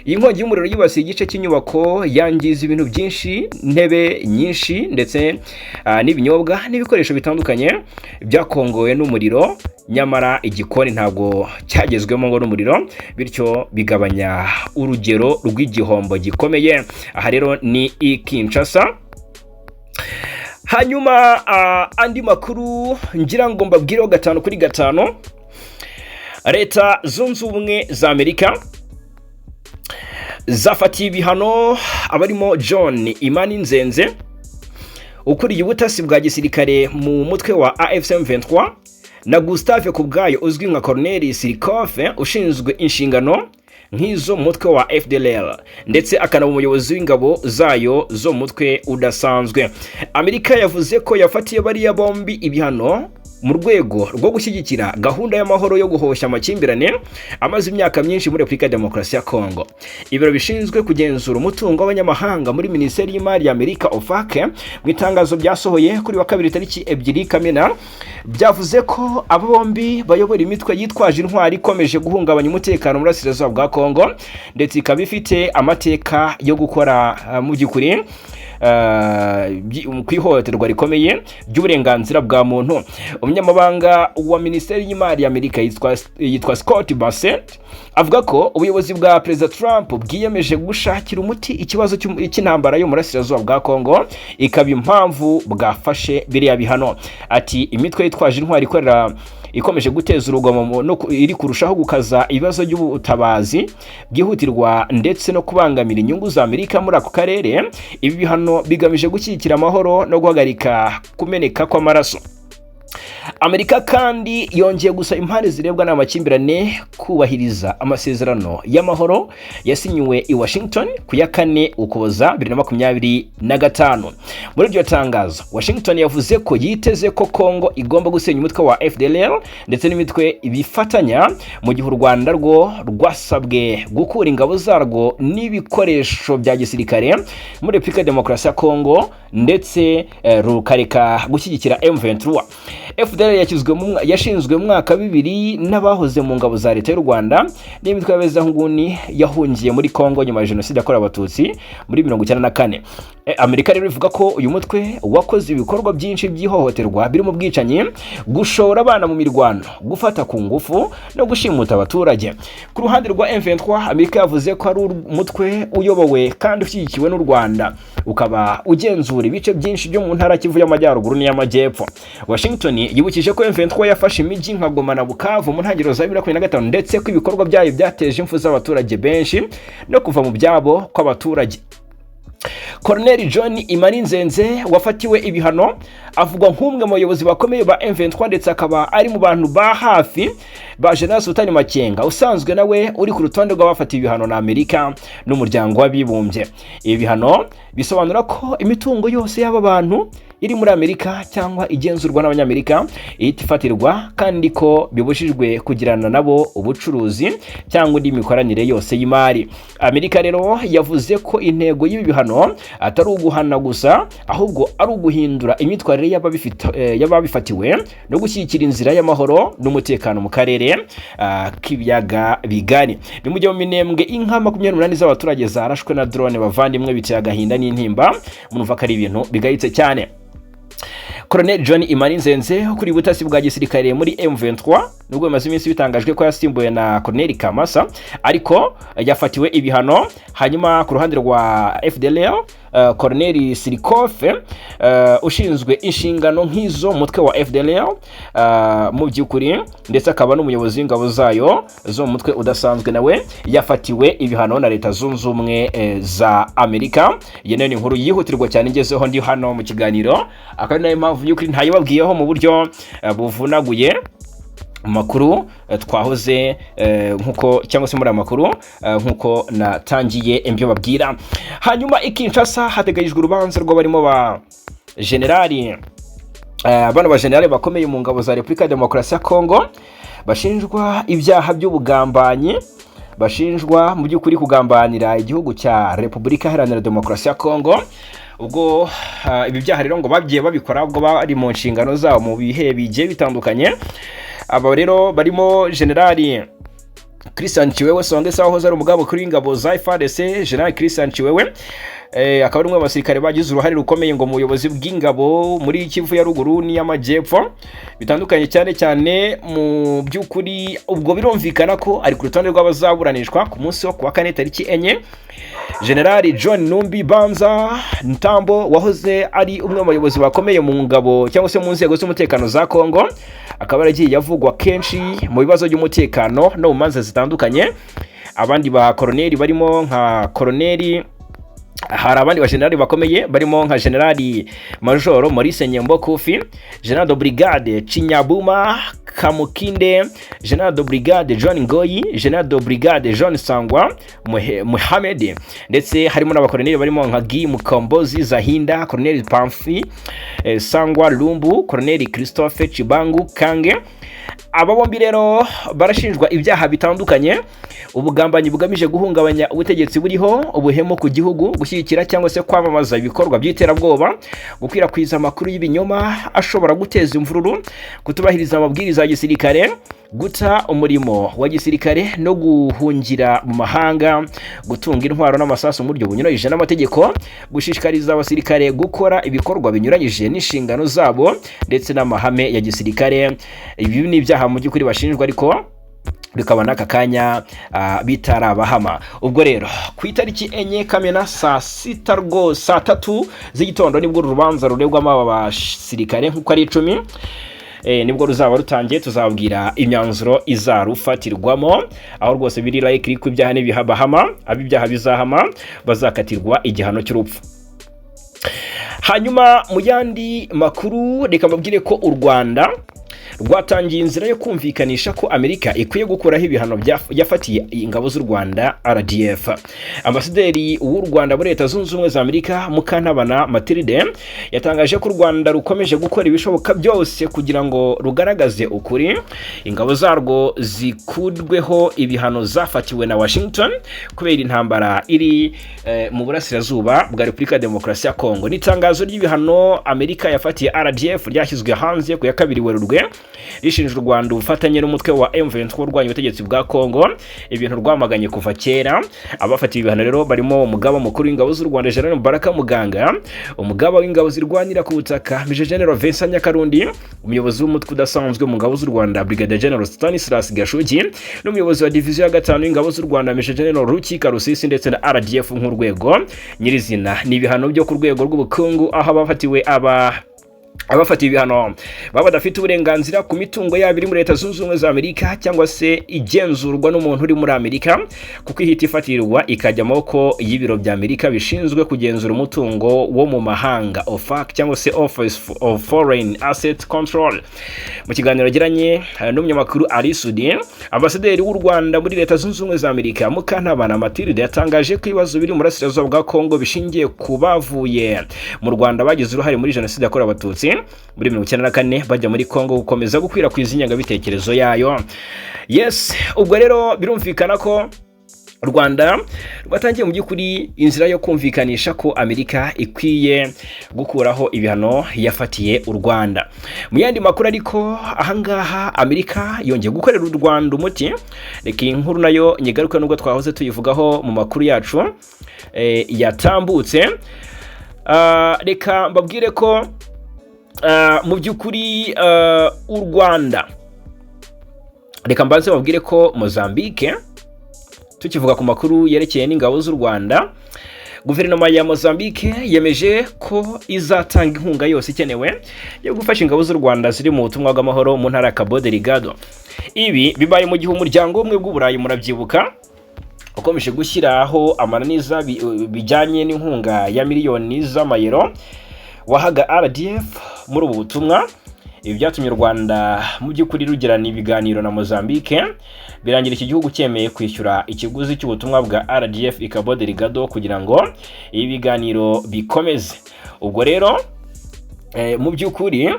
Iyi nkongi y'umuriro yibasiye igice cy'inyubako, yangiza ibintu byinshi, intebe nyinshi ndetse n'ibinyobwa n'ibikoresho bitandukanye byakongowe n'umuriro. Nyamara igikoni ntabwo cyagezwemo ngo n'umuriro, bityo bigabanya urugero rw'igihombo gikomeye. Aha rero ni i Kinshasa. Hanyuma andi makuru ngira ngo mbabwireho gatanu kuri gatanu: Leta Zunze Ubumwe za Amerika zafatiye ibihano abarimo John Imani Nzenze ukuriye ubutasi bwa gisirikare mu mutwe wa AFC M23 na Gustave Kubwayo uzwi nka Colonel Sirikofe ushinzwe inshingano nk'izo mu mutwe wa FDLR ndetse akanaba umuyobozi w'ingabo zayo zo mu mutwe udasanzwe. Amerika yavuze ko yafatiye bariya bombi ibihano mu rwego rwo gushyigikira gahunda y'amahoro yo guhosha amakimbirane amaze imyaka myinshi muri Repubulika ya Demokarasi ya Kongo. Ibiro bishinzwe kugenzura umutungo w'abanyamahanga muri Minisiteri y'Imari ya Amerika, OFAC, mu itangazo byasohoye kuri wa kabiri tariki 2 Kamena, byavuze ko aba bombi bayobora imitwe yitwaje intwari ikomeje guhungabanya umutekano muri Burasirazuba bwa Kongo, ndetse ikaba ifite amateka yo gukora mu by'ukuri ku ihohoterwa rikomeye ry'uburenganzira bwa muntu. Umunyamabanga wa Minisiteri y'Imari ya Amerika yitwa Scott Bessent avuga ko ubuyobozi bwa Perezida Trump bwiyemeje gushakira umuti ikibazo cy'intambara yo mu burasirazuba bwa Kongo, ikaba impamvu bwafashe biriya bihano. Ati: "Imitwe yitwaje intwari ikorera ikomeje guteza urugomo no iri kurushaho gukaza ibibazo by'ubutabazi bwihutirwa ndetse no kubangamira inyungu za Amerika muri ako karere. Ibi bihano bigamije gushyigikira amahoro no guhagarika kumeneka kw'amaraso." Amerika kandi yongeye gusa impande zirebwa n'amakimbirane kubahiriza amasezerano y'amahoro yasinyiwe i Washington ku ya 4 Ukuboza 2025. Muri iryo tangazo, Washington yavuze ko yiteze ko Kongo igomba gusenya umutwe wa FDLR ndetse n'imitwe bifatanya, mu gihe u Rwanda rwo rwasabwe gukura ingabo zarwo n'ibikoresho bya gisirikare muri Repubulika ya Demokarasi ya Kongo ndetse rukareka gushyigikira M23. FDLR FDLR yashinzwe mu mwaka 2000 n'abahoze mu ngabo za leta y'u Rwanda n'imitwe y'abezanguni yahungiye muri Kongo nyuma ya jenoside yakorewe Abatutsi muri 94. Amerika rero ivuga ko uyu mutwe wakoze ibikorwa byinshi by'ihohoterwa birimo ubwicanyi, gushora abana mu mirwano, gufata ku ngufu no gushimuta abaturage. Ku ruhande rwa M23, Amerika yavuze ko ari umutwe uyobowe kandi ushyigikiwe n'u Rwanda, ukaba ugenzura ibice byinshi byo mu ntara Kivu y'Amajyaruguru n'iy'Amajyepfo. Washington yibukije ko M23 yafashe imijyi nka Goma na Bukavu mu ntangiriro za 2025, ndetse ko ibikorwa byayo byateje impfu z'abaturage benshi no kuva mu byabo kw'abaturage. Colonel John Imani Nzenze wafatiwe ibihano avugwa nk'umwe mu bayobozi bakomeye ba M23, ndetse akaba ari mu bantu ba hafi ba General Sultani Makenga, usanzwe nawe uri ku rutonde rw'abafatiwe ibihano na Amerika n'Umuryango w'Abibumbye. Ibi bihano bisobanura ko imitungo yose y'aba bantu iri muri Amerika cyangwa igenzurwa n'Abanyamerika ihita ifatirwa, kandi ko bibujijwe kugirana nabo ubucuruzi cyangwa indi mikoranire yose y'imari. Amerika rero yavuze ko intego y'ibi bihano atari uguhana gusa, ahubwo ari uguhindura imyitwarire y'ababifatiwe no gushyigikira inzira y'amahoro n'umutekano mu karere k'ibiyaga bigari. Ni mu gihe mu Minembwe inka 28 z'abaturage zarashwe na drone. Bavandimwe, biteye agahinda n'intimba, murumva ko ari ibintu bigayitse cyane. Colonel John Imani Nzenze ukuriye ubutasi bwa gisirikare muri M23, nubwo bimaze iminsi bitangajwe ko yasimbuwe na Colonel Kamasa, ariko yafatiwe ibihano. Hanyuma ku ruhande rwa FDLR, Colonel Sirikofe ushinzwe inshingano nk'izo mutwe wa FDLR mu by'ukuri, ndetse akaba n'umuyobozi w'ingabo zayo zo mu mutwe udasanzwe, nawe yafatiwe ibihano na Leta Zunze Ubumwe za Amerika. Iyi nayo ni inkuru yihutirwa cyane ingezeho ndi hano mu kiganiro, akaba ari nayo mpamvu y'ukuri ntayibabwiyeho mu buryo buvunaguye mu makuru twahoze nkuko cyangwa se muri aya makuru nkuko natangiye ibyo babwira. Hanyuma i Kinshasa hateganyijwe urubanza rw'abarimo ba generali, bano ba generali bakomeye mu ngabo za Repubulika ya Demokarasi ya Kongo bashinjwa ibyaha by'ubugambanyi, bashinjwa mu by'ukuri kugambanira igihugu cya Repubulika Iharanira Demokarasi ya Kongo. Ubwo ibi byaha rero ngo bagiye babikora ubwo bari mu nshingano zabo mu bihe bigiye bitandukanye. Aba rero barimo Generali Christian Chiwewe Songe wahoze ari umugaba mukuru w'ingabo za FARDC. General Christian Chiwewe akaba ari umwe mu basirikare bagize uruhare rukomeye ngo mu buyobozi bw'ingabo muri Kivu ya Ruguru n'iy'Amajyepfo bitandukanye cyane cyane. Mu by'ukuri ubwo birumvikana ko ari ku rutonde rw'abazaburanishwa ku munsi wo kuwa kane tariki 4. General John Numbi Banza Ntambo wahoze ari umwe mu bayobozi bakomeye mu ngabo cyangwa se mu nzego z'umutekano za Kongo, akaba yaragiye avugwa kenshi mu bibazo by'umutekano no mu manza zitandukanye. Abandi ba koroneri barimo nka koroneri, hari abandi bajenerali bakomeye barimo nka Generali Majoro Maurice Nyembo Kufi, General de Brigade Chinyabuma Kamukinde, General de Brigade John Ngoyi, General de Brigade John Sangwa Muhamed, ndetse harimo n'abakoroneri barimo nka Guy Mukombozi Zahinda, Colonel Pamfi Sangwa Lumbu, Colonel Christophe Chibangu Kange. Aba bombi rero barashinjwa ibyaha bitandukanye: ubugambanyi bugamije guhungabanya ubutegetsi buriho, ubuhemu ku gihugu, gushyigikira cyangwa se kwamamaza ibikorwa by'iterabwoba, gukwirakwiza amakuru y'ibinyoma ashobora guteza imvururu, kutubahiriza amabwiriza ya gisirikare, guta umurimo wa gisirikare no guhungira mu mahanga, gutunga intwaro n'amasasu mu buryo bunyuranyije n'amategeko, gushishikariza abasirikare gukora ibikorwa binyuranyije n'inshingano zabo ndetse n'amahame ya gisirikare. Ibi ni ibyaha mu by'ukuri bashinjwa, ariko bikaba n'aka kanya bitarabahama. Ubwo rero ku itariki 4 Kamena saa 6 rwose, saa 3 z'igitondo, nibwo uru rubanza ruregwamo aba basirikare nk'uko ari 10 nibwo ruzaba rutangiye. Tuzabwira imyanzuro izarufatirwamo, aho rwose biri likely ko ibyaha n'ibihabahama, abo ibyaha bizahama bazakatirwa igihano cy'urupfu. Hanyuma mu yandi makuru, reka mbabwire ko u Rwanda rwatangiye inzira yo kumvikanisha ko Amerika ikwiye gukuraho ibihano yafatiye ingabo z'u Rwanda RDF. Ambasaderi w'u Rwanda muri Leta Zunze Ubumwe za Amerika, Mukantabana Mathilde, yatangaje ko u Rwanda rukomeje gukora ibishoboka byose kugira ngo rugaragaze ukuri, ingabo zarwo zikurweho ibihano zafatiwe na Washington kubera intambara iri mu burasirazuba bwa Repubulika ya Demokarasi ya Kongo. N'itangazo ry'ibihano Amerika yafatiye RDF ryashyizwe hanze ku ya 2 Werurwe. Rishinja u Rwanda ubufatanye n'umutwe wa M23 urwanya ubutegetsi bwa Congo, ibintu rwamaganye kuva kera. Abafatiwe ibihano rero barimo umugaba mukuru w'ingabo z'u Rwanda, General Mubaraka Muganga, umugaba w'ingabo zirwanira ku butaka, Major General Vincent Nyakarundi, umuyobozi w'umutwe udasanzwe mu ngabo z'u Rwanda, Brigadier General Stanislas Gashugi, n'umuyobozi wa diviziyo ya gatanu y'ingabo z'u Rwanda, Major General Rukika Rusisi, ndetse na RDF nk'urwego nyirizina. Ni ibihano byo ku rwego rw'ubukungu, aho abafatiwe ibihano baba badafite uburenganzira ku mitungo yabo iri muri Leta Zunze Ubumwe za Amerika cyangwa se igenzurwa n'umuntu uri muri Amerika, kuko ihita ifatirwa ikajya amaboko y'ibiro bya Amerika bishinzwe kugenzura umutungo wo mu mahanga, OFAC cyangwa se Office of Foreign Asset Control. Mu kiganiro yagiranye n'umunyamakuru Ally Soudy, ambasaderi w'u Rwanda muri Leta Zunze Ubumwe za Amerika, Mukantabana Mathilde, yatangaje ko ibibazo biri mu burasirazuba bwa Kongo bishingiye ku bavuye mu Rwanda bagize uruhare muri Jenoside yakorewe Abatutsi muri 94 bajya muri Kongo gukomeza gukwirakwiza ingengabitekerezo yayo. Yes, ubwo rero birumvikana ko u Rwanda rwatangiye mu by'ukuri inzira yo kumvikanisha ko Amerika ikwiye gukuraho ibihano yafatiye u Rwanda. Mu yandi makuru ariko, ahangaha Amerika yongeye gukorera u Rwanda umuti. Reka iyi nkuru nayo nyigaruke, nubwo twahoze tuyivugaho mu makuru yacu yatambutse. Reka mbabwire ko mu by'ukuri u Rwanda, reka mbanze babwire ko Mozambique, tukivuga ku makuru yerekeye n'ingabo z'u Rwanda, guverinoma ya Mozambique yemeje ko izatanga inkunga yose ikenewe yo gufasha ingabo z'u Rwanda ziri mu butumwa bw'amahoro mu ntara ya Cabo Delgado. Ibi bibaye mu gihe Umuryango w'Ubumwe bw'Uburayi, murabyibuka, ukomeje gushyiraho amananiza bijyanye n'inkunga ya miliyoni z'amayero wahaga RDF muri ubu butumwa. Ibi byatumye u Rwanda mu by'ukuri rugirana ibiganiro na Mozambique, birangira iki gihugu cyemeye kwishyura ikiguzi cy'ubutumwa bwa RDF i Cabo Delgado kugira ngo ibi biganiro bikomeze. Ubwo rero mu by'ukuri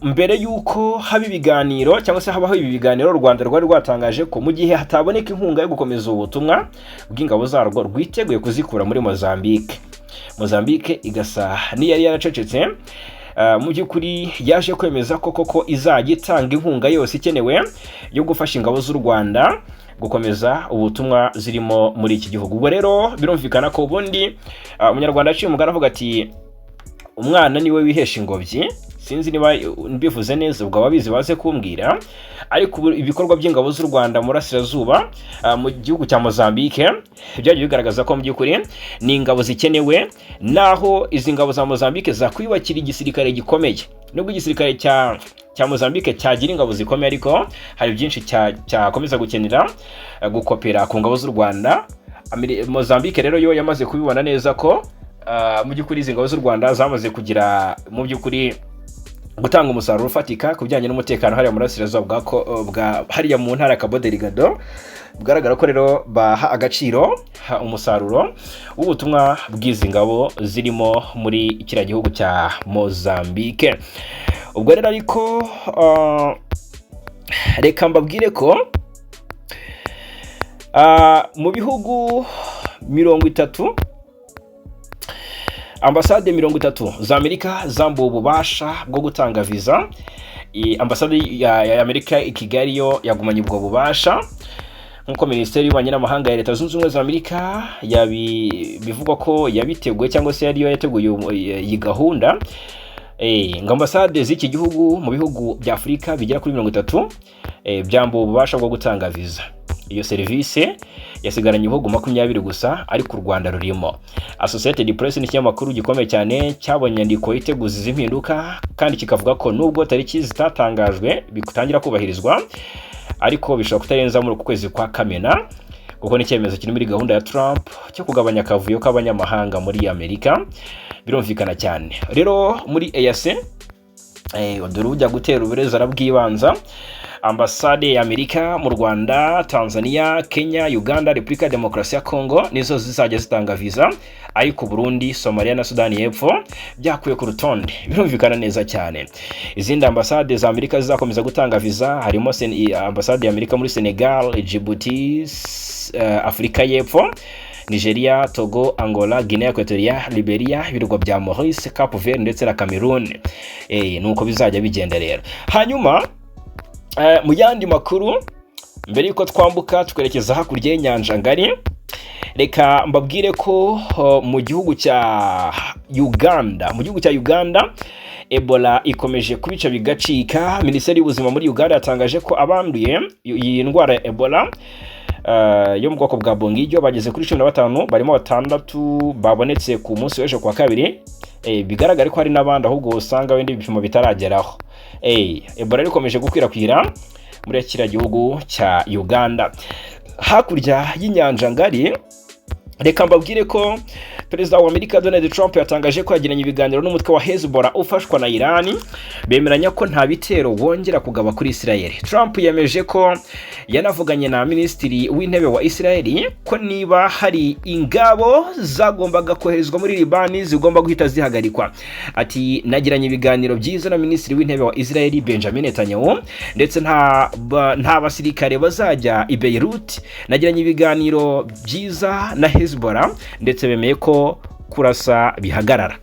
mbere y'uko haba ibiganiro cyangwa se habaho ibi biganiro, u Rwanda rwari rwatangaje ko mu gihe hataboneka inkunga yo gukomeza ubu butumwa bw'ingabo zarwo, rwiteguye kuzikura muri Mozambique. Mozambique igasa n'iyari yaracecetse. Mu by'ukuri yaje kwemeza ko koko izajya itanga inkunga yose ikenewe yo gufasha ingabo z'u Rwanda gukomeza ubutumwa zirimo muri iki gihugu. Ubwo rero birumvikana ko ubundi Umunyarwanda aciye umugani avuga ati: "Umwana niwe wihesha ingobyi." Sinzi niba mbivuze neza, ubwo ababizi baze kumbwira. Ariko ubu ibikorwa by'ingabo z'u Rwanda mu burasirazuba, mu gihugu cya Mozambique, byagiye bigaragaza ko mu by'ukuri ni ingabo zikenewe, naho izi ngabo za Mozambique zakwiyubakira igisirikare gikomeye. Nubwo igisirikare cya Mozambique cyagira ingabo zikomeye, ariko hari byinshi cyakomeza gukenera gukopera ku ngabo z'u Rwanda. Mozambique rero yo yamaze kubibona neza ko mu by'ukuri izi ngabo z'u Rwanda zamaze kugira, mu by'ukuri, gutanga umusaruro ufatika ku bijyanye n'umutekano hariya mu burasirazuba bwa hariya mu ntara ya Cabo Delgado. Bigaragara ko rero baha agaciro umusaruro w'ubutumwa bw'izi ngabo zirimo muri kiriya gihugu cya Mozambique. Ubwo rero ariko reka mbabwire ko mu bihugu 30, ambasade 30 za Amerika zambuwe ububasha bwo gutanga viza. Ambasade ya Amerika i Kigali yo yagumanye ubwo bubasha, nk'uko Minisiteri y'Ububanyi n'Amahanga ya Leta Zunze Ubumwe za Amerika bivugwa ko yabiteguye cyangwa se yariyo yateguye iyi gahunda. Ngo ambasade z'iki gihugu mu bihugu bya Afurika bigera kuri 30 byambuwe ububasha bwo gutanga viza. Iyo serivisi yasigaranye ibihugu 20 gusa, ariko u Rwanda rurimo. Associated Press ni ikinyamakuru gikomeye cyane cyabonye inyandiko iteguza izi mpinduka, kandi kikavuga ko nubwo tariki zitatangajwe bitangira kubahirizwa, ariko bishobora kutarenza muri uku kwezi kwa Kamena, kuko ni icyemezo kiri muri gahunda ya Trump cyo kugabanya akavuyo k'abanyamahanga muri Amerika. Birumvikana cyane rero muri EAC, dore ujya gutera uburezi arabwibanza. Ambasade ya Amerika mu Rwanda, Tanzania, Kenya, Uganda, Repubulika ya Demokarasi ya Kongo nizo zizajya zitanga viza, ariko Burundi, Somalia na Sudani y'Epfo byakuye ku rutonde. Birumvikana neza cyane. Izindi ambasade za Amerika zizakomeza gutanga viza harimo ambasade ya Amerika muri Senegal, Djibouti, Afurika y'Epfo, Nigeria, Togo, Angola, Guinea Equatorial, Liberia, ibirwa bya Maurice, Cape Verde ndetse na Cameroon. Nuko bizajya bigenda rero. Hanyuma mu yandi makuru, mbere yuko twambuka twerekeza hakurya y'inyanja ngari, reka mbabwire ko mu gihugu cya Uganda Ebola ikomeje kubica bigacika. Minisiteri y'Ubuzima muri Uganda yatangaje ko abanduye iyi ndwara ya Ebola yo mu bwoko bwa Bundibugyo bageze kuri 15, barimo batandatu babonetse ku munsi w'ejo kuwa kabiri. Bigaragara ko hari n'abandi ahubwo usanga wenda ibipimo bitarageraho. Ebola ikomeje gukwirakwira muri kiriya gihugu cya Uganda. Hakurya y'inyanja ngari, reka mbabwire ko Perezida wa Amerika Donald Trump yatangaje ko yagiranye ibiganiro n'umutwe wa Hezbollah ufashwa na Iran, bemeranya ko nta bitero wongera kugaba kuri Israel. Trump yemeje ko yanavuganye na Minisitiri w'Intebe wa Israel ko niba hari ingabo zagombaga koherezwa muri Libani zigomba guhita zihagarikwa. Ati: "Nagiranye ibiganiro byiza na Minisitiri w'Intebe wa Israel Benjamin Netanyahu, ndetse nta basirikare bazajya i Beirut. Nagiranye ibiganiro byiza na Hezbollah, ndetse bemeye ko kurasa bihagarara."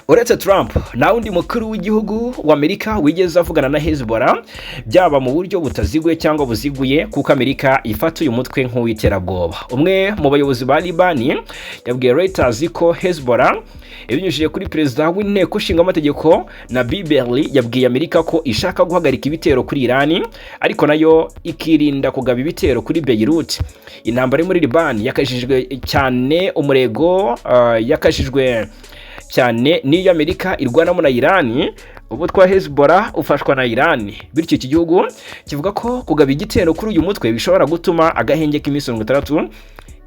Uretse Trump, nta wundi mukuru w'igihugu wa Amerika wigeze avugana na Hezbollah, byaba mu buryo butaziguye cyangwa buziguye, kuko Amerika ifata uyu mutwe nk'uw'iterabwoba. Umwe mu bayobozi ba Libani yabwiye Reuters ko Hezbollah ibinyujije kuri perezida w'inteko nshingamategeko Nabih Berri yabwiye Amerika ko ishaka guhagarika ibitero kuri Irani, ariko nayo ikirinda kugaba ibitero kuri Beirut. Intambara yo muri Libani yakajijwe cyane umurego, yakajijwe cyane n'iyo Amerika irwanamo na Irani. Umutwe wa Hezbollah ufashwa na Irani, bityo iki gihugu kivuga ko kugaba igitero kuri uyu mutwe bishobora gutuma agahenge k'iminsi 60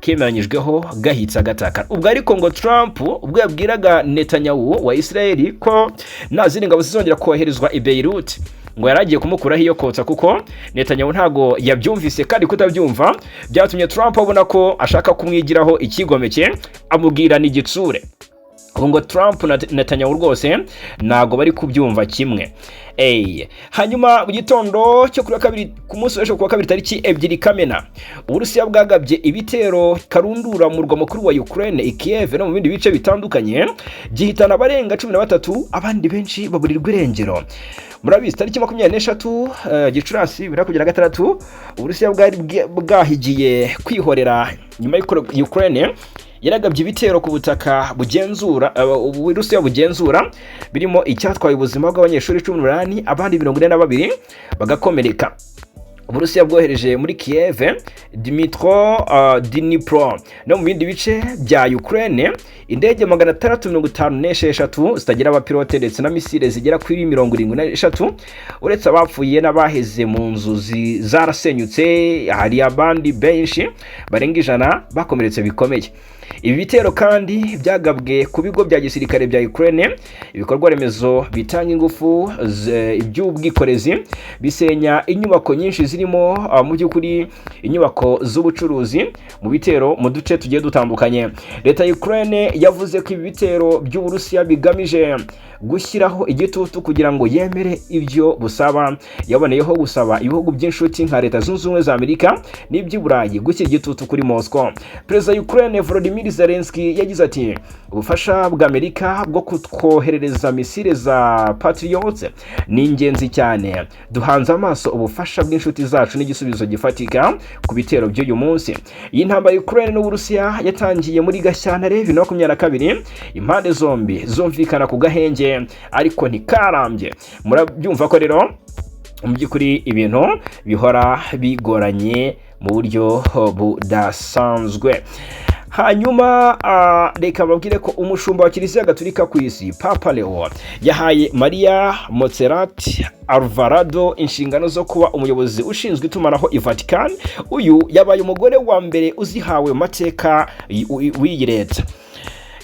kemeranyijweho gahitse agatakara. Ubwo ariko ngo Trump ubwo yabwiraga Netanyahu wa Israel ko nta zindi ngabo zizongera koherezwa i Beirut, ngo yari agiye kumukuraho iyo kotsa, kuko Netanyahu ntago yabyumvise, kandi kutabyumva byatumye Trump abona ko ashaka kumwigiraho ikigomeke, amubwira n'igitsure. Ubu ngo Trump na Netanyahu rwose ntago bari kubyumva kimwe. Hanyuma mu gitondo cyo kuri wa kabiri, ku munsi w'ejo kuwa kabiri tariki 2 Kamena, Uburusiya bwagabye ibitero karundura mu murwa mukuru wa Ukraine i Kiev no mu bindi bice bitandukanye, gihitana abarenga 13, abandi benshi baburirwa irengero. Murabizi, tariki 23 Gicurasi 2026, Uburusiya bwari bwahigiye kwihorera nyuma y'uko Ukraine yaragabye ibitero ku butaka bugenzura, Uburusiya bugenzura, birimo icyatwaye ubuzima bw'abanyeshuri 18, abandi 42 bagakomereka. Uburusiya bwohereje muri Kiev, Dmitro, Dnipro no mu bindi bice bya Ukraine indege 656 zitagira abapilote ndetse na misile zigera kuri 73. Uretse abapfuye n'abaheze mu nzu zarasenyutse, hari abandi benshi barenga 100 bakomeretse bikomeye. Ibi bitero kandi byagabwe ku bigo bya gisirikare bya Ukraine, ibikorwa remezo bitanga ingufu, iby'ubwikorezi, bisenya inyubako nyinshi zirimo mu by'ukuri inyubako z'ubucuruzi mu bitero mu duce tugiye dutandukanye. Leta ya Ukraine yavuze ko ibi bitero by'Uburusiya bigamije gushyiraho igitutu kugira ngo yemere ibyo busaba. Yaboneyeho gusaba ibihugu by'inshuti nka Leta Zunze Ubumwe za Amerika n'iby'i Burayi gushyira igitutu kuri Moscow. Perezida wa Ukraine Volodymyr Zelensky yagize ati: "Ubufasha bwa Amerika bwo kutwoherereza misile za Patriot ni ingenzi cyane. Duhanze amaso ubufasha bw'inshuti zacu n'igisubizo gifatika ku bitero by'uyu munsi." Iyi ntambara ya Ukraine n'Uburusiya yatangiye muri Gashyantare 2022, impande zombi zumvikana ku gahenge ariko ntikarambye. Murabyumva ko rero mu by'ukuri ibintu bihora bigoranye mu buryo budasanzwe. Hanyuma reka babwire ko umushumba wa Kiliziya Gatolika ku isi, Papa Leo, yahaye Maria Montserrat Alvarado inshingano zo kuba umuyobozi ushinzwe itumanaho i Vatican. Uyu yabaye umugore wa mbere uzihawe mu mateka w'iyi leta.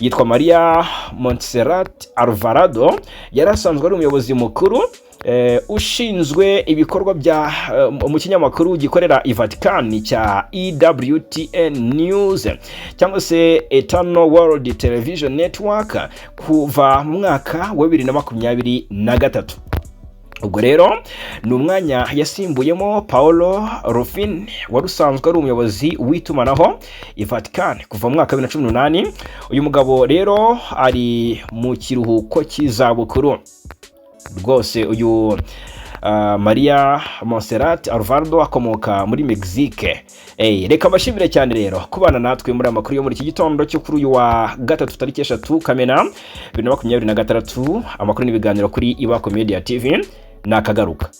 Yitwa Maria Montserrat Alvarado, yari asanzwe ari umuyobozi mukuru ushinzwe ibikorwa bya mu kinyamakuru gikorera i Vatican cya EWTN News cyangwa se Eternal World Television Network kuva mu mwaka wa 2023. Ubwo rero ni umwanya yasimbuyemo Paolo Ruffini wari usanzwe ari umuyobozi w'itumanaho i Vatican kuva mu mwaka wa 2018. Uyu mugabo rero ari mu kiruhuko cy'izabukuru rwose. Uyu Maria Montserrat Alvarado akomoka muri Mexique. Hey, reka mbashimire cyane rero kubana natwe muri aya makuru yo muri iki gitondo cyo kuri uyu wa gatatu, tariki 3 Kamena 2026. Amakuru n'ibiganiro kuri Ibako Media TV ni akagaruka.